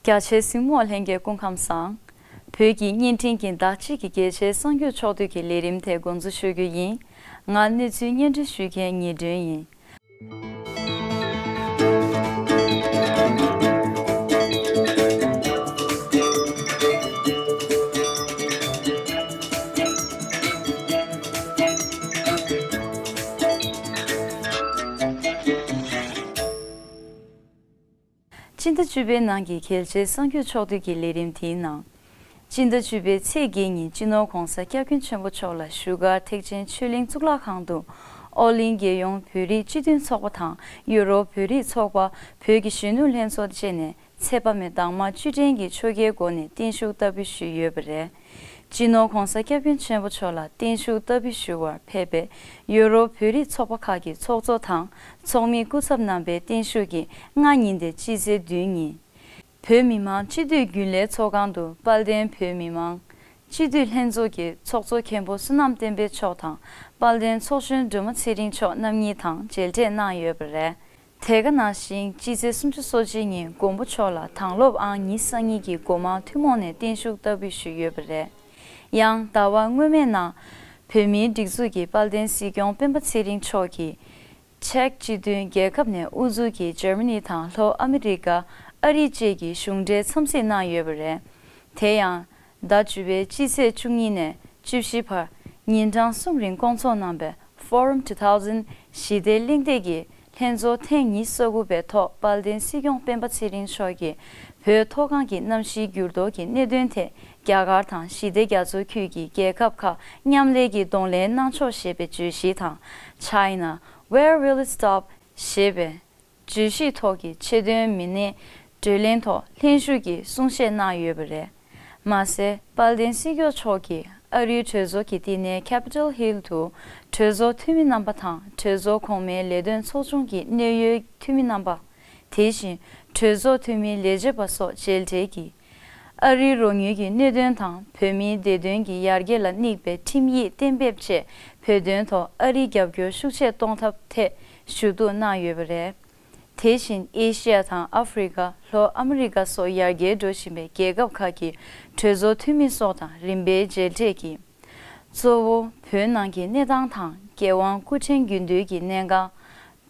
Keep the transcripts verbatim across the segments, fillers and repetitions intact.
རྒྱ་ཆེའི་གཟིགས་མོ་བ་ལྷན་རྒྱས་སྐུ་ཁམས་བཟང་། བོད་ཀྱི་བརྙན་འཕྲིན་གྱི་ཟླ་གཅིག་གི་རྒྱལ་སྤྱིའི་གསར་འགྱུར་ཕྱོགས་བསྡུས་ཀྱི་ལས་རིམ་དེ་འགོ་འཛུགས་ཞུ་རྒྱུ་ཡིན། ང་གནས་ཚུལ་སྙན་སྒྲོན་ཞུ་མཁན་ཉི་སྒྲོན་ཡིན། སྤྱི་ཟླ་བཅུ་པའི་ནང་གི་གལ་ཆེའི་གསར་འགྱུར་ཕྱོགས་བསྡུས་ཀྱི་ལས་རིམ་དེའི་ནང་། སྤྱི་ཟླ་བཅུ་པའི་ཚེས་བརྒྱད་ཉིན་སྤྱི་ནོར་༧གོང་ས་༧སྐྱབས་མགོན་ཆེན་པོ་མཆོག་ལ་བཞུགས་སྒར་ཐེག་ཆེན་ཆོས་གླིང་གཙུག་ལག་ཁང་དུ་ཨོ་གླིང་རྒྱལ་ཡོངས་བོད་རིགས་སྤྱི་མཐུན་ཚོགས་པ་དང་ཡུ་རོབ་བོད་རིགས་ཚོགས་པ། བོད་ཀྱི་གཞོན་ནུ་ལྷན་ཚོགས་བཅས་ནས་ཚེ་དཔག་མེད་དྭངས་མ་བཅུ་དྲན་གྱི་ཆོ་གའི་སྒོ་ནས་བརྟན་བཞུགས་བསྟར་འབུལ་ཞུས་ཡོད་པ་རེད། སྤྱི་ནོར་༧གོང་ས་༧སྐྱབས་མགོན་ཆེན་པོ་མཆོག་ལ་བརྟན་བཞུགས་བསྟར་འབུལ་ཞུ་བར་ཕེབས་པའི་ཡུ་རོབ་བོད་རིགས་ཚོགས་པ་ཁག་གི་ཚོགས་གཙོ་དང་ཚོགས་མིའི་སྐུ་ཚབ་རྣམ་པའི་བརྟན་བཞུགས་ཀྱིས་སྔ་ཉིན་ཏེ་སྤྱི་ཚེས་བདུན་ཉིན། བོད་མི་མང་སྤྱི་འཐུས་རྒྱུན་ལས་ཚོགས་ཁང་དུ་དཔལ་ལྡན་བོད་མི་མང་སྤྱི་འཐུས་ལྷན་ཚོགས་ཀྱི་ཚོགས་གཙོ་མཁན་པོ་བསོད་ནམས་བསྟན་འཕེལ་མཆོག་དང་དཔལ་ལྡན་ཚོགས་གཞོན་སྒྲོལ་མ་ཚེ་རིང་མཆོག་རྣམ་གཉིས་དང་མཇལ་འཕྲད་གནང་ཡོད་པ་རེད། དེ་ག་ནང་བཞིན་སྤྱི་ཚེས་སུམ་ཅུ་སོ་གཅིག་ཉིན་མགོན་པོ་མཆོག་ལ་དྭང་སློབ་ཨང་ཉི་ཤུ་རྩ་གཉིས་ཀྱི་སྒོ་མང་ཐུན་མོང་ནས་བརྟན་བཞུགས་བསྟར་འབུལ་ཞུས་ཡོད་པ་རེད། ཡང་ཟླ་བ་སྔོན་མའི་ནང་བོད་མིའི་སྒྲིག་འཛུགས་ཀྱི་དཔལ་ལྡན་སྲིད་སྐྱོང་སྤེན་པ་ཚེ་རིང་མཆོག་གིས། ཅེཀ་སྤྱི་མཐུན་རྒྱལ་ཁབ་ནས་དབུ་འཛུགས་ཀྱིས་འཇར་མ་ནི་དང་ལྷོ་ཨ་མི་རི་ཀ། ཨ་རི་བཅས་ཀྱི་གཞུང་འབྲེལ་འཚམས་གཟིགས་གནང་ཡོད་པ་རེད། དེ་ཡང་། ཟླ་བཅུ་པའི་སྤྱི་ཚེས་བཅུ་གཉིས་ནས་བཅུ་བཞི་བར་ཉིན་གྲངས་གསུམ་རིང་བསྐོང་ཚོགས་གནང་པའི་Forum two thousand ཞི་བདེ་གླེང་སྟེགས་ཀྱི་ལྷན་ཚོགས་ཐེངས་ཉི་ཤུ་རྩ་དགུ་པའི་ཐོག་དཔལ་ལྡན་སྲིད་སྐྱོང་སྤེན་པ་ཚེ་རིང་མཆོག་གིས་བོད་མཐོ་སྒང་གི་གནམ་གཤིས་འགྱུར་ལྡོག་གི་གནད་དོན་ཐད་རྒྱ་གར་དང་ཞི་བདེ་རྒྱ་མཚོ་ཁུལ་གྱི་རྒྱལ་ཁབ་ཁག་མཉམ་ལས་ཀྱིས་གདོང་ལེན་གནང་ཕྱོགས་ཞེས་པའི་བརྗོད་གཞི་དང་། China, Where Will It Stop? ཞེས་པའི་བརྗོད་གཞིའི་ཐོག་གི་ཆེད་དོན་མི་སྣའི་བགྲོ་གླེང་ཐོག་ལྷན་ཞུགས་ཀྱིས་གསུང་བཤད་གནང་ཡོད་པ་རེད། མ་ཟད་དཔལ་ལྡན་སྲིད་སྐྱོང་མཆོག་གིས་ཨ་རིའི་གྲོས་ཚོགས་ཀྱི་བསྟི་གནས་Capitol Hill དུ་གྲོས་ཚོགས་འཐུས་མི་རྣམ་པ་དང་གྲོས་ཚོགས་གོང་མའི་ལས་དོན་ཚོགས་ཆུང་གི་གནད་ཡོད་འཐུས་མི་རྣམ་པ། དེ་བཞིན་གྲོས་ཚོགས་འཐུས་མིའི་ལས་བྱེད་པ་སོགས་མཇལ་འཕྲད་ཀྱིས། ཨ་རིའི་རོགས་དངུལ་གྱི་གནད་དོན་དང་བོད་མིའི་བདེ་དོན་གྱི་ཡར་རྒྱས་ལ་དམིགས་པའི་ཁྲིམས་ཡིག་གཏན་འབེབས་བཅས་བོད་དོན་ཐོག་ཨ་རིའི་རྒྱབ་སྐྱོར་ཤུགས་ཆེ་གཏོང་ཐབས་ཐད་ཞུ་གཏུག་གནང་ཡོད་པ་རེད། དེ་བཞིན་ཨེ་ཤི་ཡ་དང་ཨ་ཧྥེ་རི་ཁ། ལྷོ་ཨ་མི་རི་ཀ་སོགས་ཡར་རྒྱས་འགྲོ་བཞིན་པའི་རྒྱལ་ཁབ་ཁག་གི་གྲོས་ཚོགས་འཐུས་མི་སོགས་དང་རིམ་པས་མཇལ་འཕྲད་ཀྱིས། གཙོ་བོ་བོད་ནང་གི་གནས་སྟངས་དང་། རྒྱལ་དབང་སྐུ་ཕྲེང་རྒྱུན་སྡོད་ཀྱི་གནད་འགག་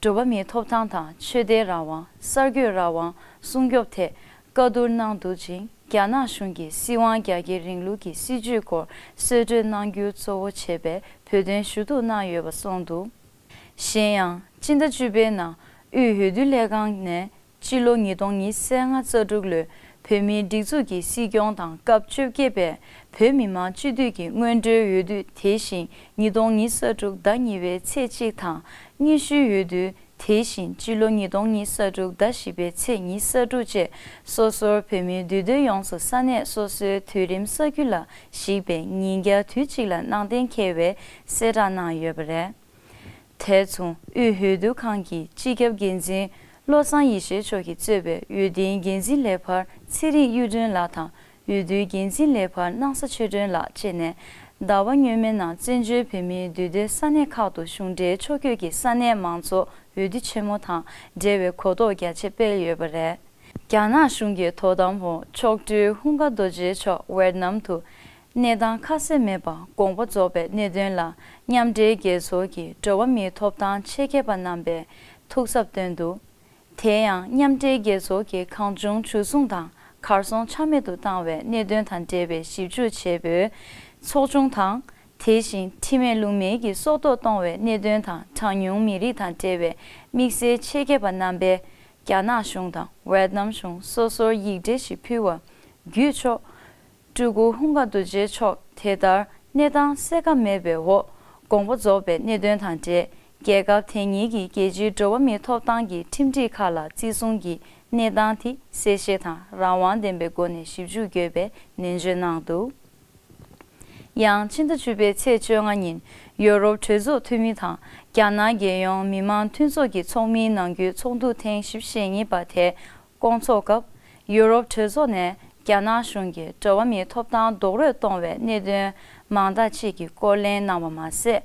འགྲོ་བ་མིའི་ཐོབ་ཐང་དང་། ཆོས་དད་རང་དབང་། གསར་འགོད་རང་དབང་སྲུང་སྐྱོབ་ཐད་བཀའ་བསྡུར་གནང་འདུག་ཅིང་། རྒྱ་ནག་གཞུང་གིས་སྲིད་དབང་རྒྱ་སྐྱེད་རིང་ལུགས་ཀྱི་སྲིད་བྱུས་སྐོར་གསོལ་སྤྲོད་གནང་རྒྱུ་གཙོ་བོ་བྱས་པའི་བོད་དོན་ཞུ་གཏུག་གནང་ཡོད་པ་གསུངས་འདུག་གཞན་ཡང་། སྤྱི་ཟླ་བཅུ་པའི་ནང་དབུས་འོས་བསྡུ་ལས་ཁང་ནས། སྤྱི་ལོ་ཉིས་སྟོང་ཉི་ཤུ་རྩ་ལྔ་རྩ་དྲུག་ལོའི་བོད་མིའི་སྒྲིག་འཛུགས་ཀྱི་སྲིད་སྐྱོང་དང་སྐབས་བཅོ་བརྒྱད་པའི་བོད་མི་མང་སྤྱི་འཐུས་ཀྱི་སྔོན་འགྲོའི་འོས་བསྡུ། དེ་བཞིན་ཉིས་སྟོང་ཉི་ཤུ་རྩ་དྲུག་ཟླ་གཉིས་པའི་ཚེས་གཅིག་དང་། དངོས་གཞིའི་འོས་བསྡུ། དེ་བཞིན་སྤྱི་ལོ་ཉིས་སྟོང་ཉི་ཤུ་རྩ་དྲུག་ཟླ་བཞི་པའི་ཚེས་ཉི་ཤུ་རྩ་དྲུག་བཅས་སོ་སོར་བོད་མིའི་འདུས་སྡོད་ཡོངས་སུ་ས་གནས་སོ་སོའི་དུས་རིམ་ས་ཁུལ་ལ་གཞིགས་པའི་ཉིན་རྒྱབ་དུས་གཅིག་ལ་གནང་གཏན་འཁེལ་བའི་གསལ་བསྒྲགས་གནང་ཡོད་པ་རེད། དེ་མཚུངས་དབུས་འོས་བསྡུ་ཁང་གི་སྤྱི་ཁྱབ་འགན་འཛིན་བློ་བཟང་ཡེ་ཤེས་མཆོག་གིས་གཙོས་པའི་འོས་བསྡུའི་འགན་འཛིན་ལས་འཕར་ཚེ་རིང་གཡུ་སྒྲོན་ལགས་དང་། འོས་བསྡུའི་འགན་འཛིན་ལས་འཕར་སྣང་ས་ཆོས་སྒྲོན་ལགས་བཅས་ནས། ཟླ་བ་སྔོན་མའི་ནང་བཙན་བྱོལ་བོད་མིའི་འདུས་སྡོད་ས་གནས་ཁག་ཏུ་གཞུང་འབྲེལ་ཕྱོགས་བསྐྱོད་ཀྱིས་ས་གནས་མང་ཚོགས་འོས་བསྡུ་ཆེན་མོ་དང་འབྲེལ་བའི་གོ་རྟོགས་རྒྱ་ཆེ་སྤེལ་ཡོད་པ་རེད། རྒྱ་ནག་གཞུང་གི་དོ་དམ་འོག་མཆོག་སྤྲུལ་ཧུང་ག་རྡོ་རྗེ་མཆོག་ཝེར་ནམ་དུ། གནས་སྟངས་ཁ་གསལ་མེད་པར་དགོངས་པ་རྫོགས་པའི་གནད་དོན་ལ་མཉམ་འབྲེལ་རྒྱལ་ཚོགས་ཀྱི་འགྲོ་བ་མིའི་ཐོབ་ཐང་ཆེད་མཁས་པ་རྣམ་པས་ཐུགས་འཚབ་བཏོན་འདུག་དེ་ཡང་མཉམ་འབྲེལ་རྒྱལ་ཚོགས་ཀྱི་གང་བྱུང་འཇུ་བཟུང་དང་གར་སོང་ཆ་མེད་དུ་བཏང་བའི་གནད་དོན་དང་འབྲེལ་བའི་ཞིབ་འཇུག་བྱེད་པོའི་ཚོགས་ཆུང་དང་། དེ་བཞིན་ཁྲིམས་མེད་ལུགས་མེད་ཀྱིས་སྲོག་ཐོག་གཏོང་བའི་གནད་དོན་དང་གྲངས་ཉུང་མི་རིགས་དང་འབྲེལ་བའི་དམིགས་བསལ་ཆེད་མཁས་པ་རྣམ་པས་རྒྱ་ནག་གཞུང་དང་ཝེར་ནམ་གཞུང་སོ་སོར་ཡིག་འབྲེལ་ཞིག་ཕུལ་བ་བརྒྱུད་ཆོག་སྤྲུལ་སྐུ་ཧུང་ག་རྡོ་རྗེ་མཆོག་དེ་ལྟར་གནས་སྟངས་གསལ་ཁ་མེད་པའི་འོག་དགོངས་པ་རྫོགས་པའི་གནད་དོན་དང་འབྲེལ། རྒྱལ་ཁབ་དེ་ཉིད་ཀྱི་རྒྱལ་སྤྱིའི་འགྲོ་བ་མིའི་ཐོབ་ཐང་གི་ཁྲིམས་སྒྲིག་ཁག་ལ་བརྩི་སྲུང་གིས་གནས་སྟངས་དེ་གསལ་བཤད་དང་རང་དབང་ལྡན་པའི་སྒོ་ནས་ཞིབ་འཇུག་དགོས་པའི་ནན་བརྗོད་གནང་འདུག་ཡང་ཕྱི་ཟླ་བཅུ་པའི་ཚེས་བཅོ་ལྔ་ཉིན་ཡོ་རོབ་གྲོས་ཚོགས་འཐུས་མི་དང་རྒྱ་ནག་རྒྱལ་ཡོངས་མི་དམངས་མཐུན་ཚོགས་ཀྱི་ཚོགས་མིའི་ནང་ཁུལ་ཚོགས་འདུ་ཐེངས་བཞི་བཅུ་ཞེ་གཉིས་པ་དེ། སྐོང་ཚོགས་སྐབས། ཡུ་རོབ་གྲོས་ཚོགས་ནས་རྒྱ་ནག་གཞུང་གིས་འགྲོ་བ་མིའི་ཐོབ་ཐང་རྡོག་རོལ་གཏོང་བའི་གནད་དོན་མང་དག་ཅིག་གི་སྐོར་གླེང་གནང་བ་མ་ཟད།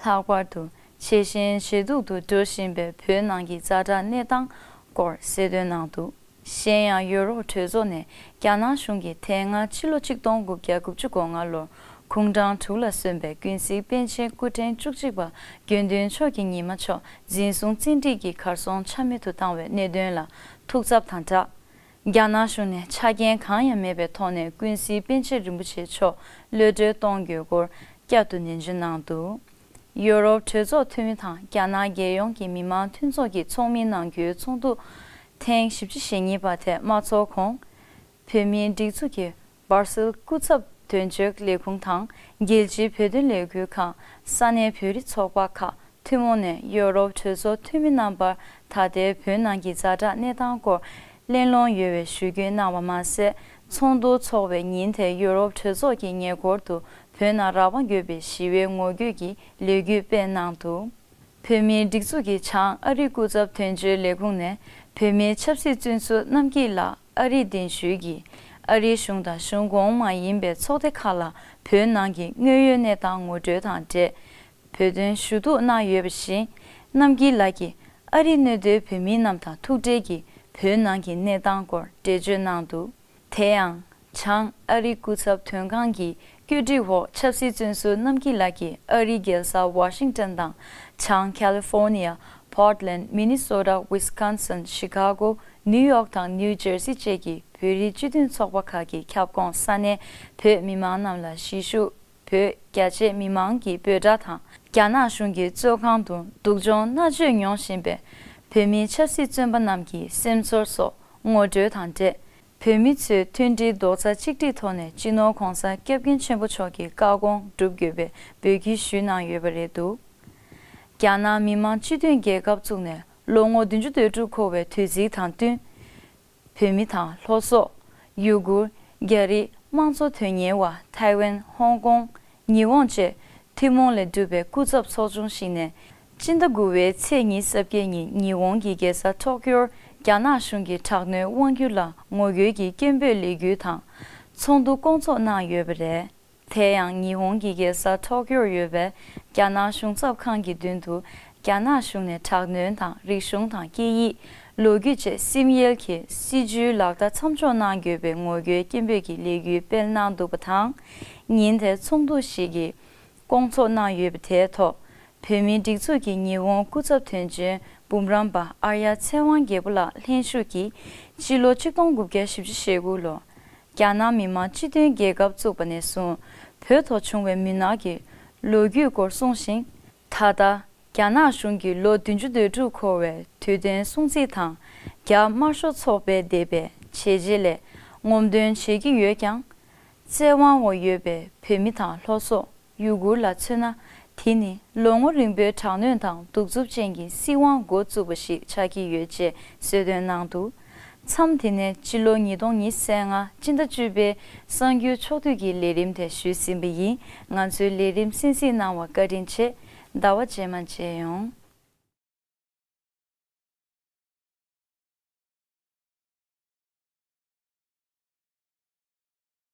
ལྷག་པར་དུ་ཇེ་ཞན་ཇེ་སྡུག་ཏུ་འགྲོ་བཞིན་པའི་བོད་ནང་གི་ཛ་དྲག་གནས་སྟངས་སྐོར་གསལ་སྟོན་གནང་འདུག་གཞན་ཡང་ཡུ་རོབ་གྲོས་ཚོགས་ནས་རྒྱ་ནག་གཞུང་གིས་དེ་སྔ་ཕྱི་ལོ་ཆིག་སྟོང་དགུ་བརྒྱ་དགུ་བཅུ་གོ་ལྔ་ལོར་གུང་ཀྲང་དྲུག་ལ་སོན་པའི་ཀུན་གཟིགས་པཎ་ཆེན་སྐུ་ཕྲེང་བཅུ་གཅིག་པ་དགེ་འདུན་མཆོག་གི་ཉི་མ་མཆོག་འཛིན་བཟུང་བཙན་ཁྲིད་ཀྱིས་གར་སོང་ཆ་མེད་དུ་བཏང་བའི་གནད་དོན་ལ་ཐུགས་འཚབ་དང་སྦྲགས། རྒྱ་ནག་གཞུང་ནས་ཆ་རྐྱེན་གང་ཡང་མེད་པའི་ཐོག་ནས་ཀུན་གཟིགས་པཎ་ཆེན་རིན་པོ་ཆེ་མཆོག་གློད་གྲོལ་གཏོང་དགོས་སྐོར་བསྐྱར་དུ་ནན་བརྗོད་གནང་འདུག་ཡུ་རོབ་གྲོས་ཚོགས་འཐུས་མི་དང་རྒྱ་ནག་རྒྱལ་ཡོངས་ཀྱི་མི་དམངས་མཐུན་ཚོགས་ཀྱི་ཚོགས་མི་ནང་ཁུལ་ཚོགས་འདུ་ཐེངས་བཞི་བཅུ་ཞེ་གཉིས་པ་དེ་མ་ཚོགས་གོང་། བོད་མིའི་སྒྲིག་འཛུགས་ཀྱི་སྦར་སིལ་སྐུ་ཚབ་དོན་གཅོད་ལས་ཁུངས་དང་རྒྱལ་སྤྱིའི་བོད་དོན་ལས་འགུལ་ཁང་། ས་གནས་བོད་རིགས་ཚོགས་པ་ཁག་ཐུན་མོང་ནས་ཡོ་རོབ་གྲོས་ཚོགས་འཐུས་མི་རྣམ་པར་ད་ལྟའི་བོད་ནང་གི་ཛ་དྲག་གནས་སྟངས་སྐོར་གླེང་སློང་ཡོད་པའི་ཞུ་སྐུལ་གནང་བ་མ་ཟད། ཚོགས་འདུ་འཚོགས་པའི་ཉིན་དེར་ཡོ་རོབ་གྲོས་ཚོགས་ཀྱི་ཉེ་འཁོར་དུ་བོད་ནང་རང་དབང་དགོས་པའི་ཞི་བའི་ངོ་རྒོལ་གྱི་ལས་འགུལ་སྤེལ་གནང་འདུག་བོད་མིའི་སྒྲིག་འཛུགས་ཀྱི་བྱང་ཨ་རི་སྐུ་ཚབ་དོན་གཅོད་ལས་ཁུངས་ནས་བོད་མིའི་ཆབ་སྲིད་བཙོན་ཟུར་རྣམ་སྐྱིད་ལགས་ཨ་རིར་གདན་ཞུས་ཀྱིས། ཨ་རིའི་གཞུང་དང་གཞུང་གོང་མ་ཡིན་པའི་ཚོགས་སྡེ་ཁག་ལ་བོད་ནང་གི་དངོས་ཡོད་གནས་སྟངས་ངོ་སྤྲོད་དང་འབྲེལ། བོད་དོན་ཞུ་གཏུག་གནང་ཡོད་པ་བཞིན། རྣམ་སྐྱིད་ལགས་ཀྱིས་ཨ་རིར་གནས་སྡོད་བོད་མི་རྣམས་དང་ཐུག་འཕྲད་ཀྱིས་བོད་ནང་གི་གནས་སྟངས་སྐོར་འགྲེལ་བརྗོད་གནང་འདུག་དེ་ཡང་། བྱང་ཨ་རི་སྐུ་ཚབ་དོན་ཁང་གི་བཀོད་སྒྲིག་འོག་ཆབ་སྲིད་བཙོན་ཟུར་རྣམ་སྐྱིད་ལགས་ཀྱིས་ཨ་རིའི་རྒྱལ་ས་ཝ་ཤིང་ཏོན་དང་། བྱང་ཁ་ལི་ཧྥོར་ནི་ཡ། པོར་ཊི་ལེན། མི་ནི་སོ་ཊ། ཝིས་ཀོན་སིན། ཤི་ཀ་གོ། ནིའུ་ཡོག་དང་ནིའུ་ཇར་སི་བཅས་ཀྱི་བོད་རིགས་སྤྱི་མཐུན་ཚོགས་པ་ཁག་གི་ཁྱབ་ཁོངས་ས་གནས་བོད་མི་མང་རྣམས་ལ་གཞིས་བཞུགས་བོད་རྒྱ་ཆེ་མི་མང་གི་འབོད་སྒྲ་དང་། རྒྱ་ནག་གཞུང་གི་གཙོས་ཁང་དུ་སྡུག་སྦྱོང་མནར་གཅོད་མྱོང་བཞིན་པའི་བོད་མིའི་ཆབ་སྲིད་བཙོན་པ་རྣམས་ཀྱི་སེམས་ཚོར་སོགས་ངོ་སྤྲོད་དང་འབྲེལ། བོད་མི་ཚོས་མཐུན་སྒྲིལ་རྡོག་རྩ་གཅིག་སྒྲིལ་ཐོག་ནས་སྤྱི་ནོར་༧གོང་ས་༧སྐྱབས་མགོན་ཆེན་པོ་མཆོག་གི་བཀའ་དགོངས་སྒྲུབ་དགོས་པའི་འབོད་སྐུལ་ཞུས་གནང་ཡོད་པ་རེད་འདུག་རྒྱ་ནག་མི་དམངས་སྤྱི་མཐུན་རྒྱལ་ཁབ་བཙུགས་ནས་ལོ་ངོ་བདུན་ཅུ་དོན་དྲུག་འཁོར་བའི་དུས་ཚིགས་དང་བསྟུན། བོད་མི་དང་ལྷོ་སོག་ཡུ་གུར། རྒྱ་རིགས་དམངས་གཙོ་དོན་གཉེར་བ། ཐའེ་ཝན། ཧོང་ཀོང་། ཉི་ཧོང་བཅས་ཐུན་མོང་ལས་གྲུབ་པའི་སྐུ་ཚབ་ཚོགས་ཆུང་ཞིག་ནས། སྤྱི་ཟླ་དགུ་པའི་ཚེས་ཉི་ཤུ་རྩ་བརྒྱད་ཉིན་ཉི་ཧོང་གི་རྒྱལ་ས་ཊོ་ཀིའོར་རྒྱ་ནག་གཞུང་གི་དྲག་གནོན་དབང་སྒྱུར་ལ་ངོ་རྒོལ་གྱི་སྐད་འབོད་ལས་འགུལ་དང་ཚོགས་འདུ་བསྐོང་ཚོགས་གནང་ཡོད་པ་རེད། དེ་ཡང་ཉི་ཧོང་གི་རྒྱལ་ས་ཊོ་ཀིའོར་ཡོད་པའི་རྒྱ་ནག་གཞུང་ཚབ་ཁང་གི་མདུན་དུ། རྒྱ་ནག་གཞུང་ནས་དྲག་གནོན་དང་རིག་གཞུང་དང་སྐད་ཡིག་ལོ་རྒྱུས་བཅས་སིམ་ཡུལ་གྱི་སྲིད་བྱུས་ལག་བསྟར་མཚམས་འཇོག་གནང་དགོས་པའི་ངོ་རྒོལ་སྐད་འབོད་ཀྱི་ལས་འགུལ་སྤེལ་གནང་འདུག་པ་དང་། ཉིན་དེར་ཚོགས་འདུ་ཞིག་གི་བསྐོང་ཚོགས་གནང་ཡོད་པ་དེའི་ཐོག་བོད་མིའི་སྒྲིག་འཛུགས་ཀྱི་ཉི་ཧོང་སྐུ་ཚབ་དོན་གཅོད་འབུམ་རམས་པ་ཨར་ཡ་ཚེ་དབང་རྒྱལ་པོ་ལགས་ལྷན་ཞུགས་ཀྱིས་སྤྱི་ལོ་ཆིག་སྟོང་དགུ་བརྒྱ་བཞི་བཅུ་ཞེ་དགུ་ལོར་རྒྱ་ནག་མི་དམངས་སྤྱི་མཐུན་རྒྱལ་ཁབ་བཙུགས་པ་ནས་བཟུང་བོད་ཐོག་བྱུང་བའི་མུན་ནག་གི་ལོ་རྒྱུས་སྐོར་གསུངས་ཤིང་། ད་ལྟ་རྒྱ་ནག་གཞུང་གིས་ལོ་བདུན་ཅུ་དོན་དྲུག་འཁོར་བའི་དུས་སྟོན་སྲུང་བརྩི་དང་རྒྱ་དམར་ཤོག་ཚོགས་པའི་འདས་པའི་བྱས་རྗེས་ལས་ངོམ་སྟོན་བྱེད་ཀྱི་ཡོད་ཀྱང་། བཙན་དབང་འོག་ཡོད་པའི་བོད་མི་དང་ལྷོ་སོག་ཡུ་གུར་ལ་མཚོན་ན། དེ་ནི་ལོ་ངོ་རིང་པོའི་དྲག་གནོན་དང་གདུག་རྩུབ་ཅན་གྱི་སྲིད་དབང་འགོ་བཙུགས་པ་ཞིག་ཆགས་ཀྱི་ཡོད་ཅེས་གསལ་སྟོན་གནང་འདུག་མཚམས་དེ་ནས་སྤྱི་ལོ་ཉིས་སྟོང་ཉི་ཤུ་རྩ་ལྔ་སྤྱི་ཟླ་བཅུ་པའི་གསར་འགྱུར་ཕྱོགས་བསྡུས་ཀྱི་ལས་རིམ་དེ་ཞུས་ཟིན་པ་ཡིན། ང་ཚོའི་ལས་རིམ་གསན་གཟིགས་གནང་བར་བཀའ་དྲིན་ཆེ། ཟླ་བ་རྗེས་མ་མཇལ་ཡོང་།